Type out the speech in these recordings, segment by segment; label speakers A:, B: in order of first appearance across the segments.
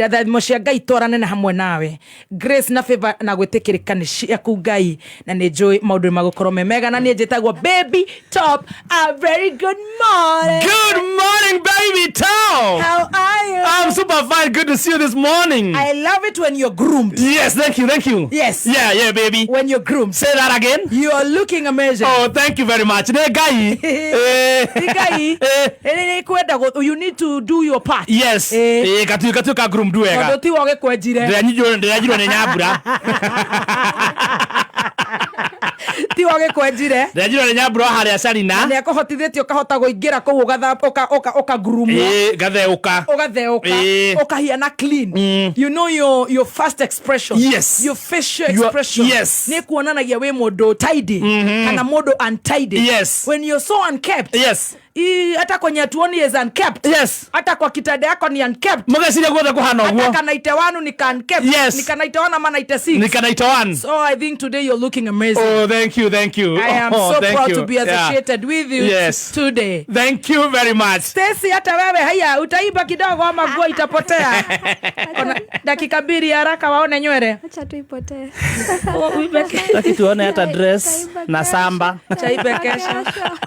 A: Irathimo cia Ngai twarane na hamwe nawe. Grace na favor na gwĩtĩkĩrĩka nĩ ciaku Ngai, na nĩ njũĩ maũndũ nĩ magũkorwo me mega. Na niĩ njĩtagwo Baby Top. A very good morning.
B: Good morning, Baby Top.
A: How are you?
B: I'm super fine. Good to see you this morning.
A: I love it when you're groomed.
B: Yes, thank you, thank you.
A: Yes.
B: Yeah, baby.
A: When you're groomed.
B: Say that again.
A: You are looking amazing.
B: Oh, thank you very much. Nĩ Ngai. Eh.
A: Ti Ngai.
B: Eh.
A: Nĩ kwenda you need to do your part.
B: Yes.
A: Eh.
B: Eh, gatuĩka groomed wega.
A: Tondũ tiwe ũgĩkwenjire.
B: Ndĩranjirwo nĩ Nyambura.
A: Tiwe ũgĩkwenjire.
B: Ndĩranjirwo nĩ Nyambura wa harĩa Carina.
A: Nĩ akũhotithĩtie ũkahota kũingĩra kũu ũkagrumwo.
B: Eh, ngatheũka.
A: Ũgatheũka.
B: Eh.
A: Ũkahiana clean. You know your first expression.
B: Yes.
A: Your facial expression.
B: Yes.
A: Nĩ kuonanagia wĩ mũndũ tidy kana mũndũ untidy.
B: Yes.
A: When you're so unkept.
B: Yes.
A: Hata kwenye tuoni is unkept.
B: Yes.
A: Hata kwa kitanda yako ni unkept.
B: Mũgeciria guothe kũhana
A: Hata
B: ũguo.
A: kanaite wanu ni ka unkept.
B: Yes.
A: Ni kanaite one ama naite six.
B: Ni kanaita one.
A: So I think today you're looking amazing.
B: Oh, thank you, thank you.
A: I am
B: Oh,
A: so
B: thank
A: proud
B: you.
A: to be associated with you
B: Yes.
A: today.
B: Thank you very much.
A: Stacy, hata wewe haya utaiba kidogo ama nguo itapotea. Ona, dakika mbili haraka waone nywele.
C: Acha tu ipotee.
A: Uibe
B: Taki tuone hata dress
C: Taiba
B: na
C: kesho.
B: samba.
A: chaibe kesho.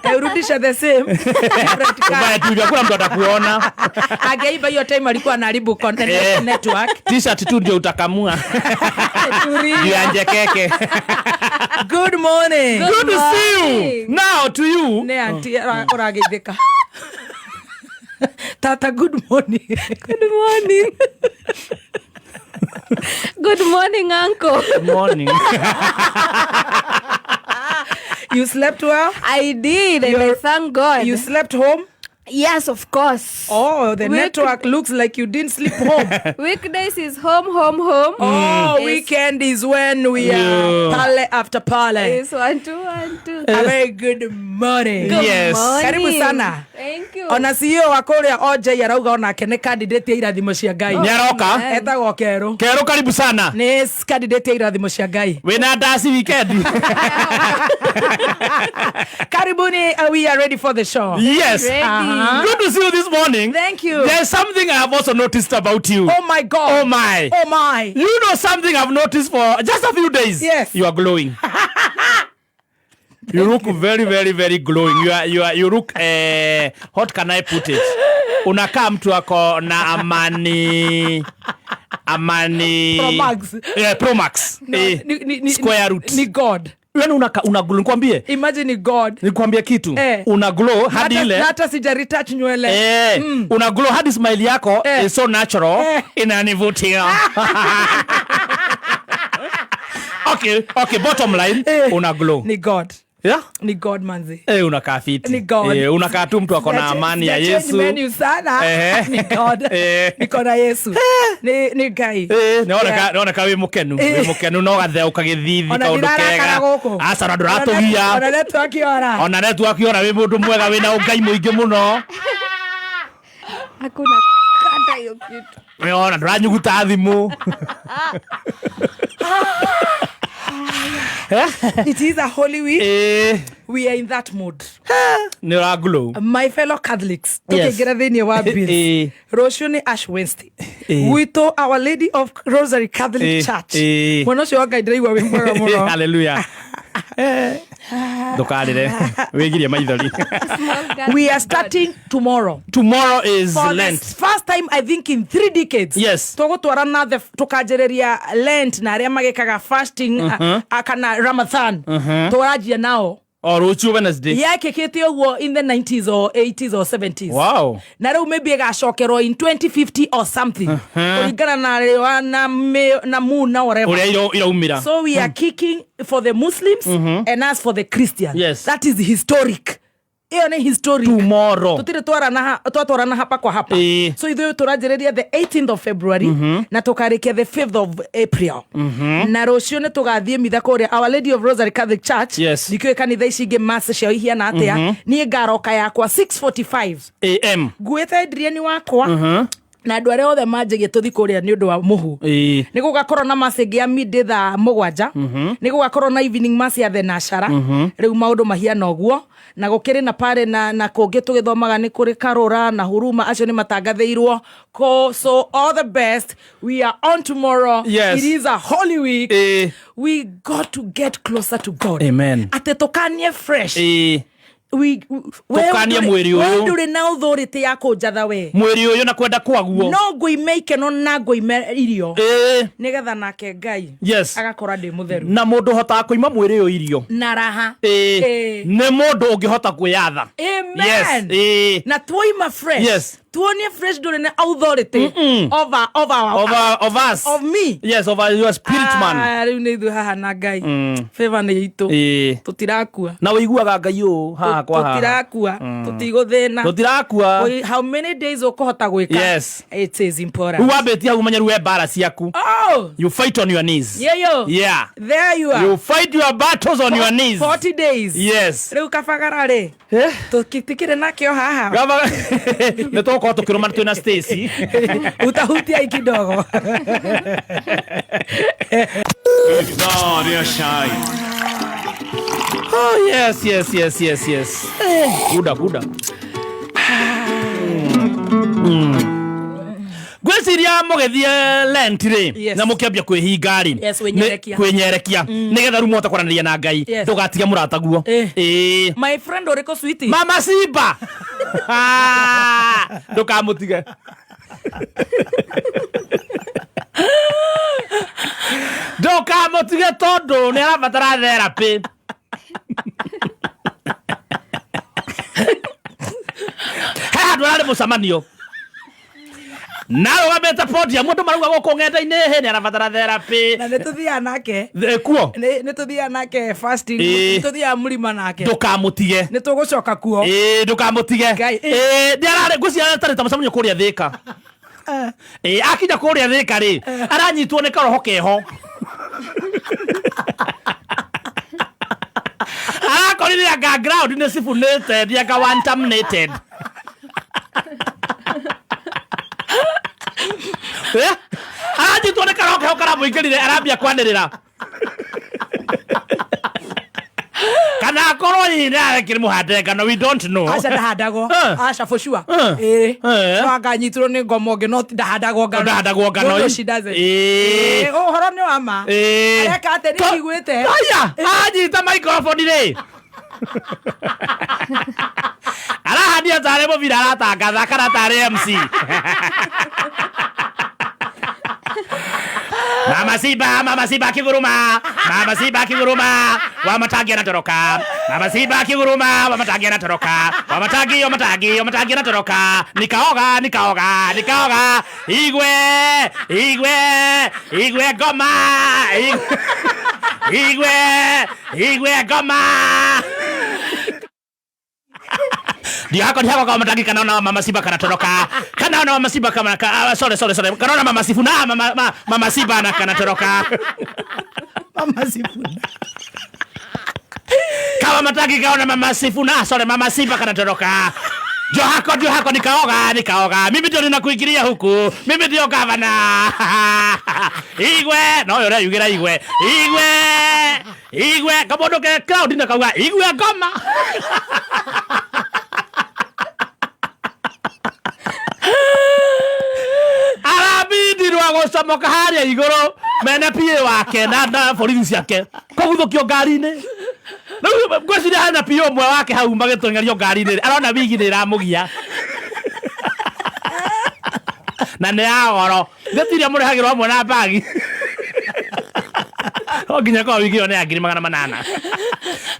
A: Eh, urudishe the same. Different
B: Uvae
A: color.
B: tu hivyo, hakuna mtu atakuona.
A: Angeiba hiyo time alikuwa anaharibu content
B: Eh.
A: network.
B: T-shirt tu ndio utakamua.
A: Tulia.
B: Ndio ya njekeke.
A: Good morning.
B: Good to see you.
C: Morning.
B: Now to you.
A: Nĩ auntie ũrageithĩka. Tata, good morning.
C: Good morning. Good morning, uncle.
B: Good morning.
A: You slept well?
C: I did, and I thank God.
A: You slept home?
C: Yes, of course.
A: Oh, the network looks like you didn't sleep home.
C: Weekdays is home, home, home.
A: Oh,
C: Yes.
A: weekend is when we are pale after pale.
C: It's 1, 2, 1, 2.
A: A very good morning.
C: Good
B: Yes.
C: morning.
A: Karibu sana.
C: Thank you.
A: Ona CEO wa kũrĩa OJ arauga onake nĩ candidate ya irathimo cia Ngai.
B: Nĩ aroka.
A: Etagwo Kerũ.
B: Kerũ karibu sana.
A: Nĩ candidate ya irathimo cia Ngai.
B: Wĩna ndaci weekend.
A: Karibuni, we are ready for the show.
B: Yes.
C: Ready.
B: Good to see you this morning.
A: Thank you.
B: There's something I have also noticed about you.
A: Oh my God.
B: Oh my.
A: Oh my.
B: You know something I've noticed for just a few days.
A: Yes.
B: You are glowing. You look very, very, very glowing. You look, what can I put it? Unakaa mtu ako na amani, amani.
A: Pro Max.
B: Yeah, Pro Max.
A: No,
B: Eh, square root.
A: Ni God.
B: Yaani una glow. Nikwambie.
A: Imagine ni God.
B: Nikwambie kitu.
A: Eh.
B: Una glow hadi ile.
A: Hata sija retouch nywele.
B: Eh, una glow hadi smile yako
A: Eh.
B: is so natural.
A: Eh.
B: Inanivutia. Okay, bottom line,
A: Eh.
B: una glow.
A: Ni God.
B: Yeah?
A: Ni God manzi.
B: Eh, unakaa fiti.
A: Ni God.
B: Eh, unakaa tu mtu ako na amani ya
A: Sija change
B: Yesu.
A: menu sana.
B: Eh.
A: Ni God.
B: Eh.
A: Niko na Yesu. Ni Ngai.
B: Eh, nĩoneka
A: Yeah.
B: nĩoneka wĩ mũkenu,
A: Eh.
B: wĩ mũkenu no gatheũka gĩthithi
A: Ona
B: kaũndũ
A: ndirarakara
B: kega.
A: gũkũ.
B: Aca ona ndũratũgia.
A: Ona network yora.
B: Ona network yora wĩ mũndũ mwega wĩna ũngai mũingĩ mũno.
C: Hakuna kata hiyo kitu.
B: Ona ndũranyuguta thimũ.
A: It is a holy week.
B: Eh,
A: We are in that mood.
B: nĩ ũra glow.
A: My fellow Catholics,
B: Yes.
A: tukĩingĩra thĩinĩ wa bills.
B: Eh.
A: Rũciũ nĩ Ash Wednesday.
B: Eh.
A: Gwitũ Our Lady of Rosary Catholic
B: Eh,
A: Church.
B: eh.
A: Mwena ũcio wa Ngai ndĩraigua wĩ mwega mũno.
B: Hallelujah. Ndũkarĩre wĩgirie maithori.
C: Small girl
A: We are
C: of God.
A: starting tomorrow.
B: Tomorrow is
A: For
B: Lent.
A: the first time I think in 3 decades.
B: Yes.
A: Tũgũtwarana the tũkanjĩrĩria Lent na arĩa magĩkaga fasting kana Ramadan. Tũranjia nao.
B: O rũciũ Wednesday.
A: Yekĩkĩte ũguo in the 90s or 80s or 70s.
B: Wow.
A: Na rĩu maybe ĩgacokerwo in 2050 or something. Kũringana na riũa na na moon na whatever.
B: Ũrĩa iraumĩra.
A: So we are kicking for the Muslims and us for the Christians.
B: Yes.
A: That is historic. Ĩyo nĩ historic.
B: Tomorrow.
A: Tũtirĩ twatwarana hapa kwa hapa.
B: Ĩĩ.
A: So ithuĩ tũranjĩrĩria the 18th of February na tũkarĩkia the 5th of April. Na rũciũ nĩ tũgathiĩ mitha kũrĩa Our Lady of Rosary Catholic Church.
B: Yes.
A: Ndikĩũĩ kanitha ici ingĩ mass ciao ihiana atĩa. Niĩ ngaroka yakwa 6:45.
B: AM.
A: Nguĩte Adrian wakwa. Na andũ arĩa othe manjagia tũthi kũrĩa nĩ ũndũ wa mũhu.
B: Ĩĩ.
A: Nĩ gũgakorwo na mass ĩngĩ ya midday thaa 7. Nĩ gũgakorwo na evening mass ya thenashara. Rĩu maũndũ mahiana ũguo, na gũkĩrĩ na pare na kũngĩ tũgĩthomaga nĩ kũrĩ Karũra na Huruma, acio nĩ matangathĩirwo. So all the best. We are on tomorrow.
B: Yes.
A: It is a holy week.
B: Ĩĩ.
A: We got to get closer to God.
B: Amen.
A: Atĩ tũkanie fresh.
B: Ĩĩ.
A: Tũkanie
B: Tũkanie mwĩrĩ ũyũ.
A: Ndũrĩ na authority ya kũnjatha we.
B: Mwĩrĩ ũyũ na kwenda kwaguo.
A: No ngũime ikeno na ngũime irio,
B: Ĩĩ.
A: nĩgetha nake Ngai agakora ndĩ mũtheru.
B: Na mũndũ ũhotaga kũima mwĩrĩ ũyũ irio
A: Na raha.
B: Ĩĩ.
A: Ĩĩ.
B: Nĩ mũndũ ũngĩhota kwĩyatha.
A: Amen.
B: Yes. Ĩĩ.
A: Na tuoima fresh, tuonie fresh ndũrĩ na authority over our,
B: Over of us.
A: of me.
B: Yes, over your spirit man.
A: Ah, rĩu nĩ ithuĩ haha na Ngai. Favor nĩ itũ.
B: Ĩĩ.
A: Tũtirakua.
B: Na ũiguaga Ngai ũũ haha kwa haha.
A: Tũtirakua, tũtigũthĩna.
B: Tũtirakua.
A: How many days ũkũhota gwĩka?
B: Yes.
A: It is important.
B: Rĩu wambĩtie hau ũmenye rĩu we mbara ciaku.
A: Oh.
B: You fight on your knees.
A: Yeyo.
B: Yeah.
A: There you are.
B: You fight your battles on your knees.
A: 40 days.
B: Yes.
A: Rĩu kabagara rĩ, tũtikĩrĩ nakĩo haha.
B: Nĩ tũgũkorwo tũkĩrũma twĩna Stacy.
A: Utahutia kidogo.
D: Victoria Shine.
B: Oh, yes. Kuda kuda. Ngwĩciria mũgĩthiĩ Lent rĩ, na mũkĩambia kwĩhinga rĩ,
A: Yes, kwĩnyerekia.
B: Kwĩnyerekia nĩgetha rĩu mũhote kwaranĩria na Ngai. Ndũgatige mũrataguo. Ĩĩ.
A: My friend ũrĩkũ, sweetie?
B: Mama Simba, ndũkamũtige, ndũkamũtige, tondũ nĩ arabatara therapy. He handũ ararĩ mũcemanio narũgamĩte podium, andũ marauga gũkũ ng'enda-inĩ hĩ nĩ arabatara therapy.
A: Na nĩ tũthiaga nake.
B: Kuo.
A: Nĩ tũthiaga nake fasting.
B: Ĩĩ.
A: Nĩ tũthiaga mũrima nake.
B: Ndũkamũtige.
A: Nĩ tũgũcoka kuo.
B: Ĩĩ, ndũkamũtige.
A: Ngai, ĩĩ.
B: Ĩĩ, nĩ ararĩ, ngwĩciria atarĩ ta mũcemanio kũrĩa Thĩka. Ĩĩ, akinya kũrĩa Thĩka rĩ, aranyitwo nĩ karoho keho, arakorire anga ground nĩ cibunĩte, anga one terminated. Eh? Aranyitwo nĩ karoho keho karamũingĩrire, arambia kwanĩrĩra kana akorwo hihi nĩ arekire mũhande ngano, we don't know.
A: Aca, ndahandagwo. Aca, for sure. Ĩĩ.
B: Eh.
A: No anganyitirwo nĩ ngomo ngĩ, no ndahandagwo ngano.
B: Ndahandagwo ngano.
A: No, no, she doesn't.
B: Ĩĩ.
A: Ĩĩ, ũhoro nĩ wa ma.
B: Ĩĩ.
A: Areka atĩ nĩ njiguĩte.
B: Aya, anyita microphone rĩ, arahania tarĩ mũbira aratangatha kana tarĩ MC. Mama Simba, Mama Simba akiguruma, Mama Simba akiguruma, Wamatangi anatoroka. Mama Simba akiguruma, Wamatangi anatoroka. Wamatangi, Wamatangi, Wamatangi anatoroka. Nikaoga, nikaoga, nikaoga. Igwe, igwe, igwe ngoma. Igwe, igwe, igwe ngoma. Ndio hako kama Matangi kanaona Mama Simba kanatoroka. Kanaona Mama Simba kama ah, sorry, sorry, sorry. Kanaona Mama Sifuna, Mama Simba na kanatoroka.
A: Mama Sifuna.
B: Kama Matangi kaona Mama Sifuna, sorry, Mama Simba kanatoroka. Ndio hako nikaoga, nikaoga. Mimi ndio ninakuingilia huku. Mimi ndio gavana. Igwe, no yore yugira igwe. Igwe. Igwe, kamondo ke crowd na kauga igwe ngoma. Arabindirwo gũcomoka harĩa igũrũ mena PA wake na borithi ciake kũguthũkio ngari-inĩ. Rĩu ngwĩciria hena PA ũmwe wake hau magĩteng'erio ngari-inĩ, arona wigi nĩ ĩramũgia na nĩ ya goro, gĩtiria mũrĩhagĩrwo hamwe na bagi, no nginya korwo wigi ĩyo nĩ ya 800,000.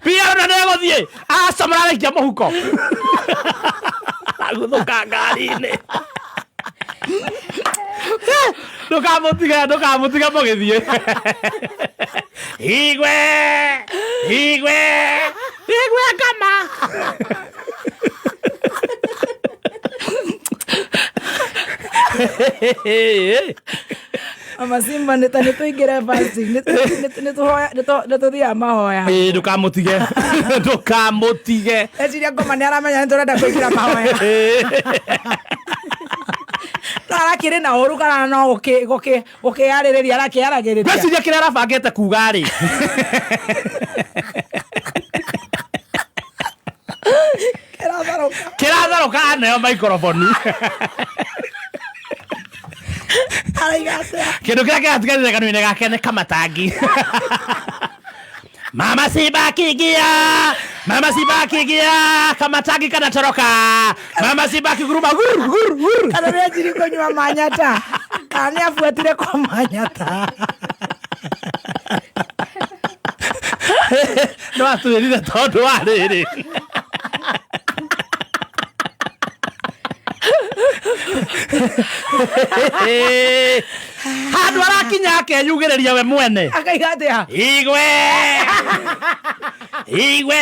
B: PA arona nĩ egũthiĩ acomora araikia mũhuko aguthũka ngari-inĩ. Ndũkamũtige, ndũkamũtige mũgĩthiĩ. Igwe, igwe, igwe ngoma.
A: Mama Simba nĩ ta nĩ tũingĩre fasting, nĩ tũthiaga mahoya.
B: Ĩĩ, ndũkamũtige, ndũkamũtige.
A: Eciria ngoma nĩ aramenya nĩ tũrenda kũingĩra mahoya. No arakĩrĩ na ũru kana no gũkĩarĩrĩria arakĩaragĩrĩria.
B: Ngwĩciria kĩrĩa arabangĩte kuga rĩ.
A: Kĩratharũka.
B: Kĩratharũka aneo microphone.
A: Araiga atĩa?
B: Kĩndũ kĩrĩa kĩratigarire kanua-inĩ gake nĩ kamatangi. Mama Simba akiingia, Mama Simba akiingia, kamatangi kanatoroka. Mama Simba akiguruma gur gur gur.
A: Kana nĩ anjirie kũnyua manyata. Kana nĩ abuatire kwa manyata.
B: No atwĩrire tondũ wa rĩrĩ. Handũ arakinya akeyugĩrĩria we mwene.
A: Akaiga atĩa?
B: Igwe! Igwe!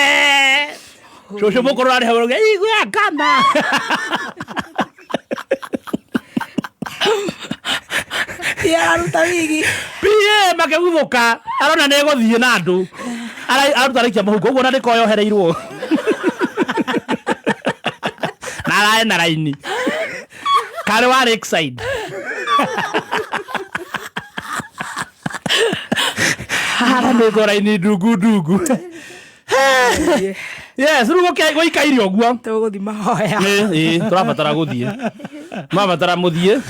B: Cũcũ mũkũrũ arĩ hau arauga, Igwe akama.
A: Ti araruta wigi.
B: PA makĩguthũka arona nĩ egũthiĩ na andũ. Araruta araikia mũhuko ũguo na ndĩko yohereirwo. Na arae na raini. Karĩ wa Lakeside. Haranĩtwo raini ndungu ndungu. Yes, rĩu gũikaire ũguo.
A: Tũgũthiĩ mahoya.
B: Ĩ, ĩ, tũrabatara gũthiĩ. Marabatara mũthiĩ.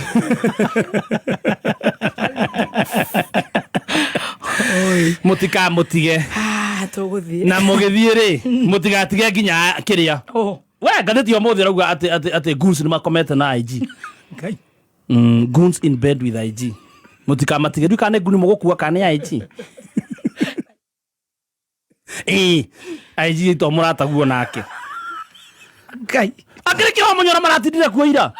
B: Mũtikamũtige.
A: Ah, tũgũthiĩ.
B: Na mũgĩthiĩ rĩ, mũtigatige nginya kĩrĩa.
A: Oh.
B: We ngathĩti ya ũmũthĩ ĩrauga atĩ atĩ atĩ goons nĩ makomete na IG.
A: Ngai.
B: Goons in bed with IG. Mũtikamatige. Ndiũĩ kana nĩ nguni mũgũkua kana nĩ IG. Ĩ, IG to mũrataguo nake.
A: Ngai.
B: Akĩrĩ kĩho mũnyora maratindire kuo ira.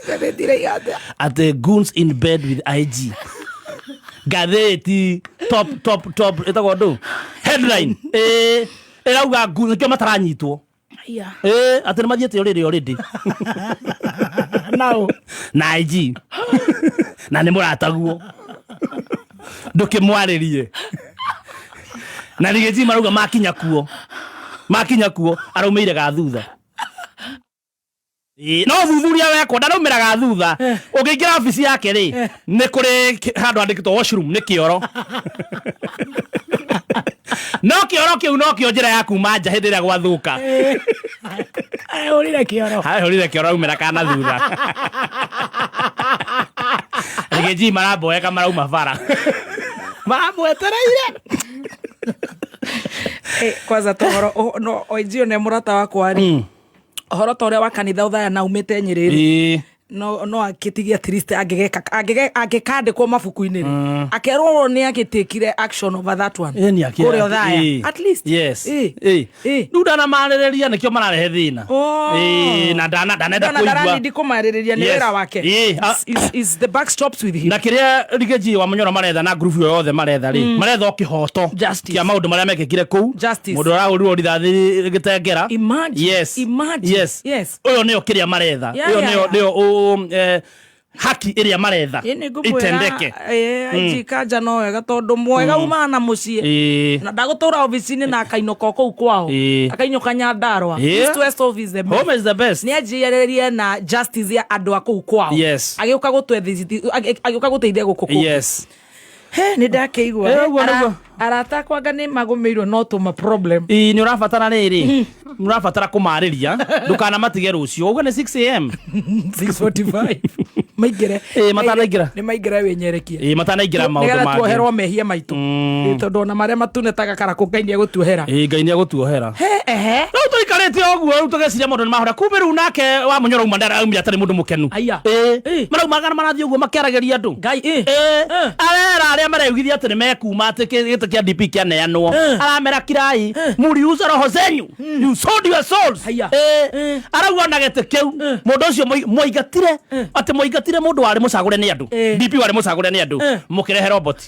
A: Ngathĩti ĩraiga atĩa?
B: Atĩ goons in bed with IG. Ngathĩti top top top ĩtagwo ndũ? Headline. Ĩ, ĩrauga goons nĩkĩo mataranyitwo.
A: Aya.
B: Ĩ, atĩ nĩ mathiĩte ũrĩrĩ already.
A: Nao.
B: Na IG. Na nĩ mũrataguo. Ndũkĩmwarĩrie. Na ningĩ marauga makinya kuo. Makinya kuo araumĩire ga thutha. Ĩ, no thuthuria wekwo ndaraumĩra ga thutha. Ũngĩingĩra obici yake rĩ, nĩ kũrĩ handũ handĩkĩtwo washroom nĩ kĩoro. No kĩoro kĩu nokĩo njĩra ya kuma nja hĩndĩ ĩrĩa gwathũka.
A: Ahũrire kĩoro.
B: Ahũrire kĩoro aumĩra kana thutha. Rĩgĩnji maramboeka marauma bara. Maramwetereire.
A: Kwanza tohoro no oijio nĩ mũrata wakwa rĩ. Ũhoro ta ũrĩa wa kanitha ũthaya na umĩte Nyĩrĩ rĩ.
B: Ĩ.
A: No no akĩtigia at least angĩgeka angĩkandĩkwo mabuku-inĩ rĩ. Akerwo nĩ agĩtĩkire action over that one.
B: Ĩ, nĩ
A: Kũrĩa Othaya.
B: Ĩ.
A: At least.
B: Yes.
A: Ĩ.
B: Ĩ.
A: Ĩ.
B: Rĩu ndanamarĩrĩria nĩkĩo mararehe thĩna.
A: Oh.
B: Ĩ, na ndanenda
A: Ndona
B: kũigua.
A: ndarani kũmarĩrĩria nĩ
B: Yes.
A: wĩra wake.
B: Ĩ,
A: Is the buck stops with him.
B: Na kĩrĩa Riggy wa Munyoro maretha na group ĩyo yothe maretha rĩ, maretha o kĩhoto
A: Justice.
B: kĩa maũndũ marĩa mekĩkire kũu.
A: Justice.
B: Mũndũ arahũrirwo rithathi gĩtengera.
A: Imagine.
B: Yes.
A: Imagine.
B: Yes.
A: Yes.
B: Ũyũ nĩyo kĩrĩa maretha.
A: Yeah,
B: Ĩyo
A: yeah,
B: nĩyo
A: yeah.
B: nĩyo haki ĩrĩa maretha
A: Ĩ, nĩ ngũmwĩra,
B: itendeke.
A: ĩ, IG kanja no wega tondũ mwega umaga na mũciĩ.
B: Ĩ.
A: Na ndagũtũra obici-inĩ na akainũka o kũu kwao.
B: Ĩ.
A: Akainũka Nyandarua.
B: Ĩ.
A: East West office the best.
B: Home is the best.
A: Nĩ anjiarĩrie na justice ya andũ a kũu kwao.
B: Yes.
A: Agĩũka agĩũka gũteithia gũkũ kũngĩ.
B: Yes.
A: He, nĩ ndakĩigua.
B: Ĩ, ũguo nĩguo.
A: Arata akwa anga nĩ magũmĩirwo no tũma problem.
B: Ĩ, nĩ ũrabatara rĩrĩ, nĩ ũrabatara kũmarĩria ndũkanamatige rũciũ ũguo nĩ 6 am.
A: 6:45. Maingĩre.
B: Ĩ, matanaingĩra.
A: Nĩ maingĩre wĩnyerekie.
B: Ĩ, matanaingĩra maũndũ
A: Nĩgetha
B: mangĩ.
A: tuoherwo mehia maitũ. Ĩ, tondũ ona marĩa matune ta gakarakũ Ngai nĩ egũtuohera.
B: Ĩ, Ngai nĩ egũtuohera.
A: He, ehe.
B: Rĩu tũikarĩte ũguo rĩu tũgeciria maũndũ nĩ mahora kumbe rĩu nake wa Munyoro auma ndaraumire atarĩ mũndũ mũkenu.
A: Aya.
B: Ĩ,
A: Ĩ.
B: maraumaga na marathiĩ ũguo makĩaragĩria andũ.
A: Ngai, ĩ.
B: Ĩ, arera arĩa mareugithia atĩ nĩ mekuma atĩ gĩtĩ kĩa DP kĩaneanwo. Aramera kirai, mũriuza roho zenyu. You sold your souls.
A: Aya.
B: Ĩ, arauga ona gĩtĩ kĩu mũndũ ũcio mwaingatire atĩ mwaingatire mũndũ warĩ mũcagũre nĩ andũ.
A: Ĩ.
B: DP warĩ mũcagũre nĩ andũ. Mũkĩrehe robot.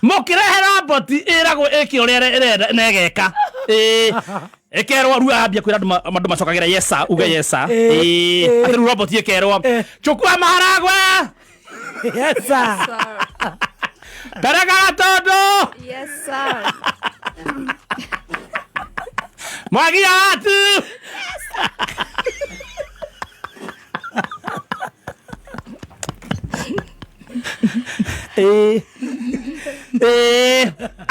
B: Mũkĩrehe robot ĩragwo ĩke ũrĩa ĩrenda na ĩgeka. Ĩ, ĩkerwo rĩu ambia kwĩra andũ macokagĩra yes sir, uge yes sir. Ĩ, atĩ rĩu robot ĩkerwo chukua maharagwe.
A: Yes, sir.
B: Pereka gatondo.
C: Yes, sir.
B: Mwagia watu. Ĩĩ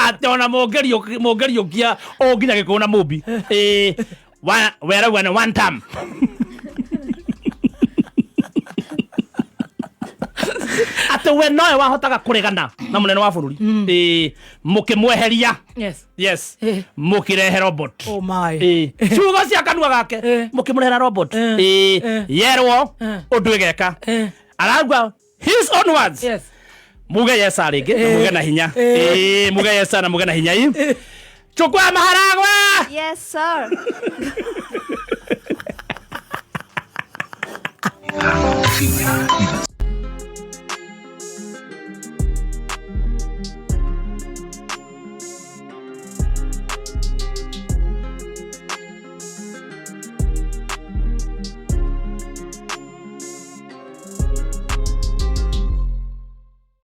B: atĩ ona mũngĩriũkia o nginya gĩkũyũ na mũmbi. Ĩĩ werauga nĩ one term. Atĩ we nowe wahotaga kũregana na mũnene wa bũrũri. Ĩĩ mũkĩmweheria.
A: Yes.
B: Yes.
A: Eh.
B: Mũkĩrehe robot.
A: Oh my.
B: Ĩĩ. Ciugo cia kanua gake
A: Eh.
B: mũkĩmũrehera robot.
A: Eh.
B: Ĩĩ
A: Eh.
B: yerwo
A: Eh.
B: ũndũ ĩgeka.
A: Eh.
B: Arauga his own words.
A: Yes.
B: Muge yesa rĩngĩ na muge na hinya.
A: Eh.
B: Ĩĩ muge yesa na muge na hinya. Ĩ. Chukua maharagwe.
C: Yes, sir.